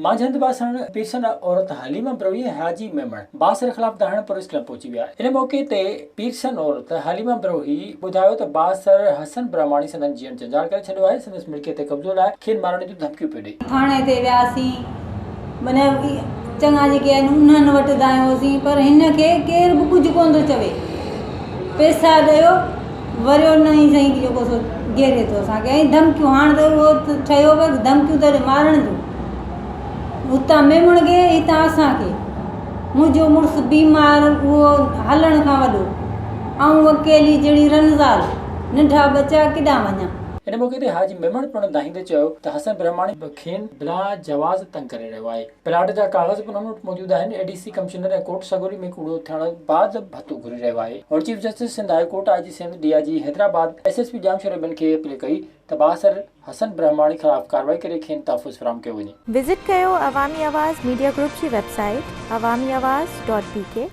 مانجهند باسڻ پيرسن عورت حليمه بروهي ۽ حاجي ميمڻ بااثر خلاف دانهڻ پوليس ڪلب پهچي ويا. ان موقعي تي پيرسن عورت حليمه بروهي ٻڌايو ته بااثر حسن برهماڻي سندن جيئڻ جنجال ڪري ڇڏيو آهي، سندس ملڪيت تي قبضو لاء کين مارڻ جون ڌمڪيون پيو ڏئي. ٿاڻي تي وياسين معنيٰ چڱا جيڪي آهن انهن وٽ دانهيوسين پر هن کي ڪير به ڪجهه ڪونه ٿو چوي پئسا ڏيو وريو نه ئي سائين جيڪو سو گهيري ٿو اسان کي ۽ ڌمڪيون هاڻ ته اهو ٺهيو پيو ڌمڪيون ته مارڻ جون هتان ميمڻ کي هتان اسان کي منهنجو مڙس بيمار اهو هلڻ کان وڏو آئون اڪيلي جهڙي رن زال ننڍا ٻچا ڪيڏانهن وڃان. ان موقعي تي حاجي ميمڻ پڻ دانهيندي چيو ته حسن برهماڻي به کين بلا جواز تنگ ڪري رهيو آهي. پلاٽ جا ڪاغذ به انهن وٽ موجود آهن، A D C commissioner ۽ court سڳوري ۾ ڪوڙو ٿيڻ بعد ڀتو گهري رهيو آهي. هن chief justice Sindh high court, I G Sindh, D I G Hyderabad, S S P Jamshoro ٻين کي اپيل ڪئي ته بااثر حسن برهماڻي خلاف ڪارروائي ڪري کين تحفظ فراهم ڪيو وڃي. وزٽ ڪيو عوامي آواز ميڊيا گروپ جي website Awami Awaz dot B K.